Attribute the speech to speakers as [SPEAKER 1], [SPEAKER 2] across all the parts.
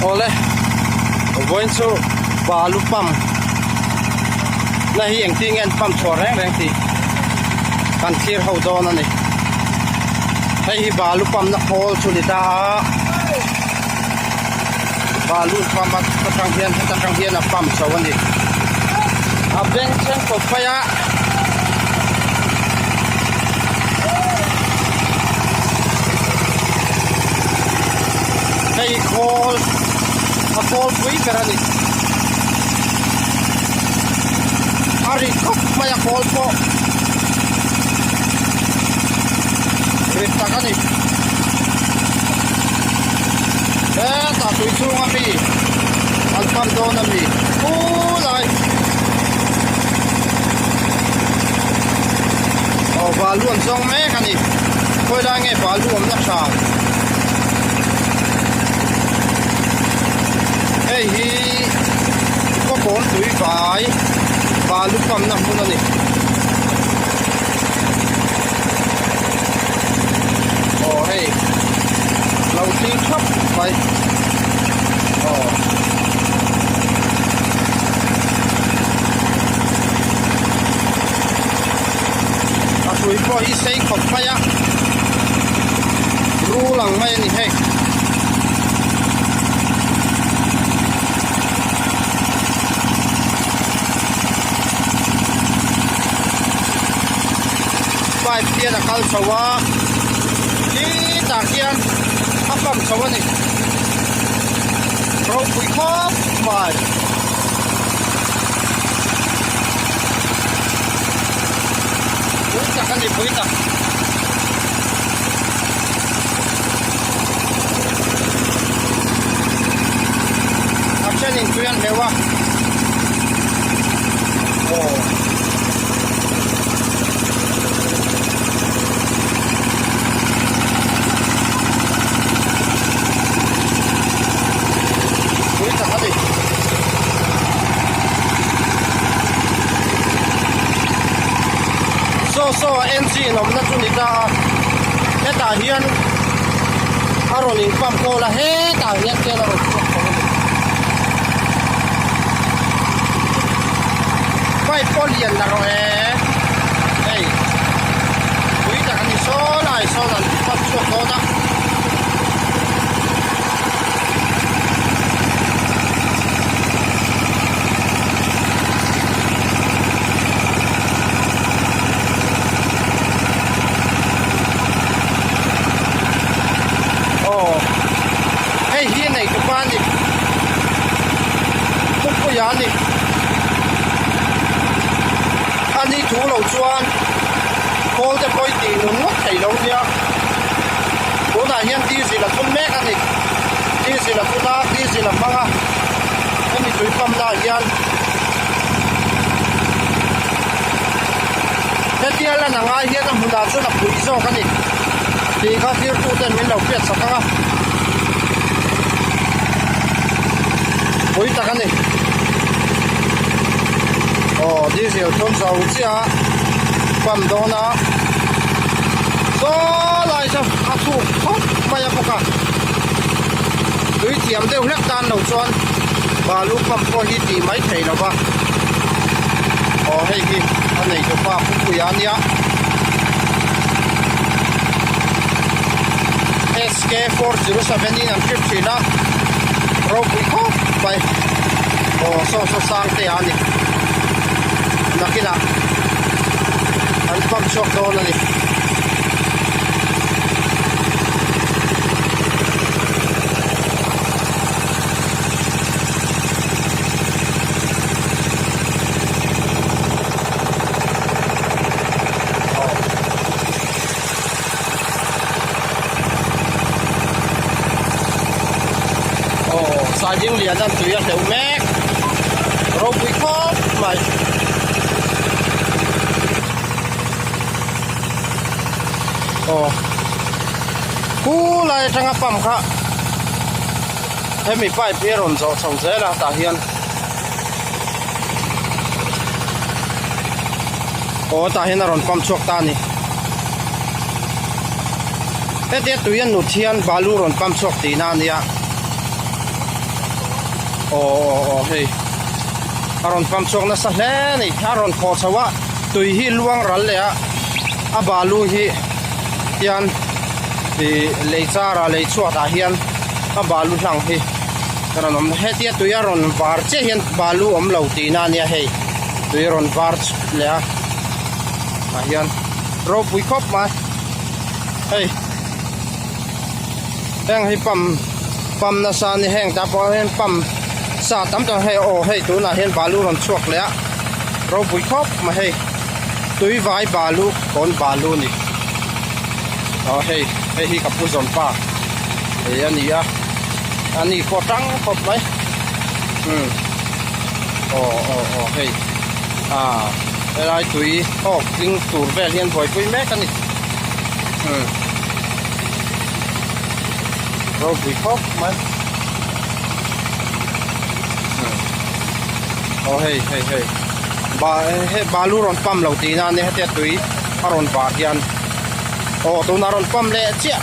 [SPEAKER 1] Awle vawiin chu balu pump na hi engtin nge an pump chhuah reng reng tih kan thlir ho dawn a ni. Hei hi balu pump na khawl chu ni ta a balu pump atang hian heta tang hian a pump chho a ni. A bengchheng kawp phei a. Hei khawl a khawl pui ber a ni a ri khawp mai a khawl pawh rit tak a ni hetah tui chhunga mi an pan dawn a mi khulai. Aw balu an zawng mek a ni khawi lai nge balu awmna tha hei hi khawkawn tui vai balu pamna hmun a ni aw hei lo thil thap mai aw. A hrui pawh hi sei khawp mai a rul ang mai a ni hei. Pipe hian a kal chho a khitah khian a pump chho a ni ropui khawp mai. Pui tak a ni pui tak. A thenin tui an hleuh a. Aw. Pui tak a ni. Saw saw a engine awmna chu ni ta a hetah hian a rawn in pump kawl a hetah hian tel a rawn chhuak tho a ni pipe pawh lian la rawh e hei pui tak a ni saw lai sawn an pump chhuak dawn a. Aw hei hi nei tupa a ni Pupuia a ni a ni thu lo chuan khawl te pawh i tih nun ngawt thei lo nia tunah hian diesel a thun mek a ni diesel a thun a diesel a hmang a hemi tui pump na ah hian hetia lan ang ai hian a hmunah chuan a pui zawk a ni tih kha thirtu ten min lo hriat sak ang a pui tak a ni aw diesel thun zo chiah a pump dawn a saw lai saw a chhuk khawp mai a bawk a tui thiam deuh hlek tan lo chuan balu pump pawh hi tih mai thei lo va aw hei hi a nei tu pa Pupuia a nia SK407 in an trip thin a ropui khawp mai aw saw saw sang te a ni nakinah an pump chhuak dawn a ni. Saiding lian an tui a hleuh mek ropui khawp mai. Aw khulai atanga pump kha hemi pipe hi a rawn zawh chho zel a tah hian aw tah hian a rawn pump chhuak ta a ni hetia tui a nut hian balu rawn pump chhuak tihna a nia. Aw aw aw hei a rawn pump chhuak nasa hle a ni a rawn khawh chho a tui hi luang ral leh a a balu hi hian ih lei char ah lei chhuat ah hian a balu hlang hi a rawn awm hetia tui a rawn var chiah hian balu awm lo tihna a nia hei tui a rawn var leh a tah hian ropui khawp mai hei. Heng hi pump pump nasa a ni heng tah pawh hian pump sa tam tak hei aw hei tunah hian balu rawn chhuak leh a ropui khawp mai hei tui vai balu kawn balu a ni aw hei hei hi ka pu zawn pa hei a ni a a ni pawh tang khawp mai umm aw aw aw hei ah helai tui awk tling tur vel hian buaipui mek a ni. Umm ropui khawp mai umm aw hei hei hei ba hei balu rawn pump lo tihna a nia hetia tui a rawn var hian aw tunah rawn pump leh chiah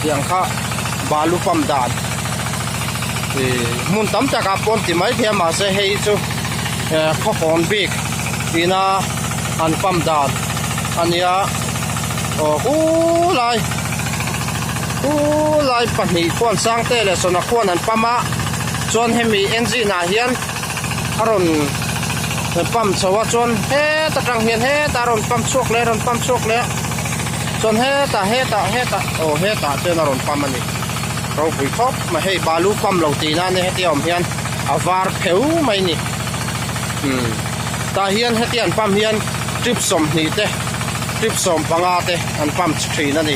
[SPEAKER 1] tiang kha balu pump dan ih hmun tam takah pawh an ti maithei a mahse hei hi chu eh khawhawn bik ina an pump dan a nia aw khulai khulai pahnih khuan Sangte leh Sawna khuan an pump a chuan hemi engine ah hian a rawn pump chho a chuan heta tang hian hetah a rawn pump chhuak leh a rawn pump chhuak leh a chuan hetah hetah hetah aw hetah chuan a rawn pump a ni ropui khawp mai hei balu pump lo tihna a nia hetia awm hian a var pheu mai a ni umm tah hian hetia an pump hian trip 20 te trip 15 te an pump thin a ni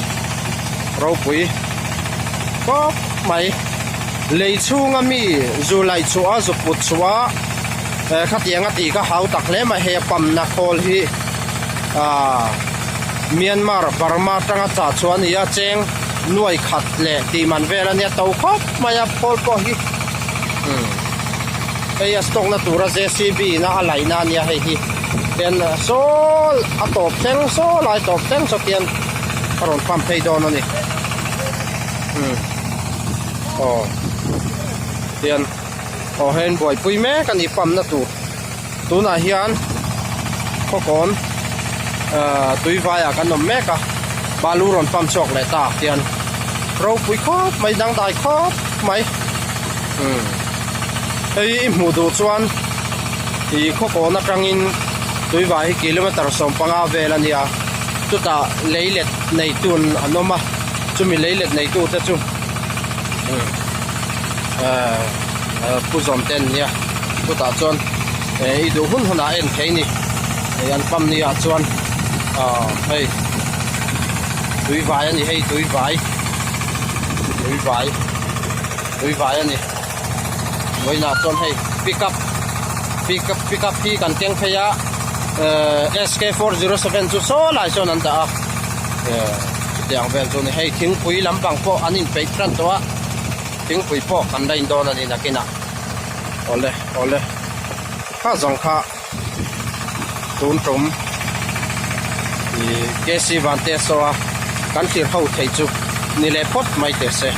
[SPEAKER 1] ropui khawp mai lei chhunga mi zu laih chhuah a zu put chhuah a eh khatiang a tih kha hau tak hle mai hei a pump na khawl hi ah Myanmar Burma atanga chah chhuah a ni a cheng nuai khat leh tih man vel a nia to khawp mai a khawl pawh hi umm hei a stock na tura J C B in a a laih na a nia hei hi hian saw a tawp thleng saw lai tawp thleng saw khian a rawn pump phei dawn a ni umm aw hian aw hei an buaipui mek a ni pump na tur tunah hian khawkawn ahh tui vaiah kan awm mek a balu rawn pump chhuak leh ta hian ropui khawp mai dangdai khawp mai umm hei i hmuh duh chuan ih khawkawn atangin tui vai hi kilometer 15 vel a nia chutah lei let neitu an awm a chumi lei let neitu te chu umm ahh pu zawm te an nia chutah chuan eh i duh hun hunah a en thei a ni hei an pump ni ah chuan ah hei tui vai a ni hei tui vai tui vai tui vai a ni vawiinah chuan hei pick up pick up pick up hi kan keng phei a eh SK407 chu saw lai sawn an dah a eh chutiang vel chu a ni hei thingpui lampang pawh an inpeih tan tawh a thingpui pawh kan la in dawn a ni nakinah awle awle kha zawng kha tun tum ih K C Vante saw a kan thlir ho theih chu ni leh phawt mai teh se.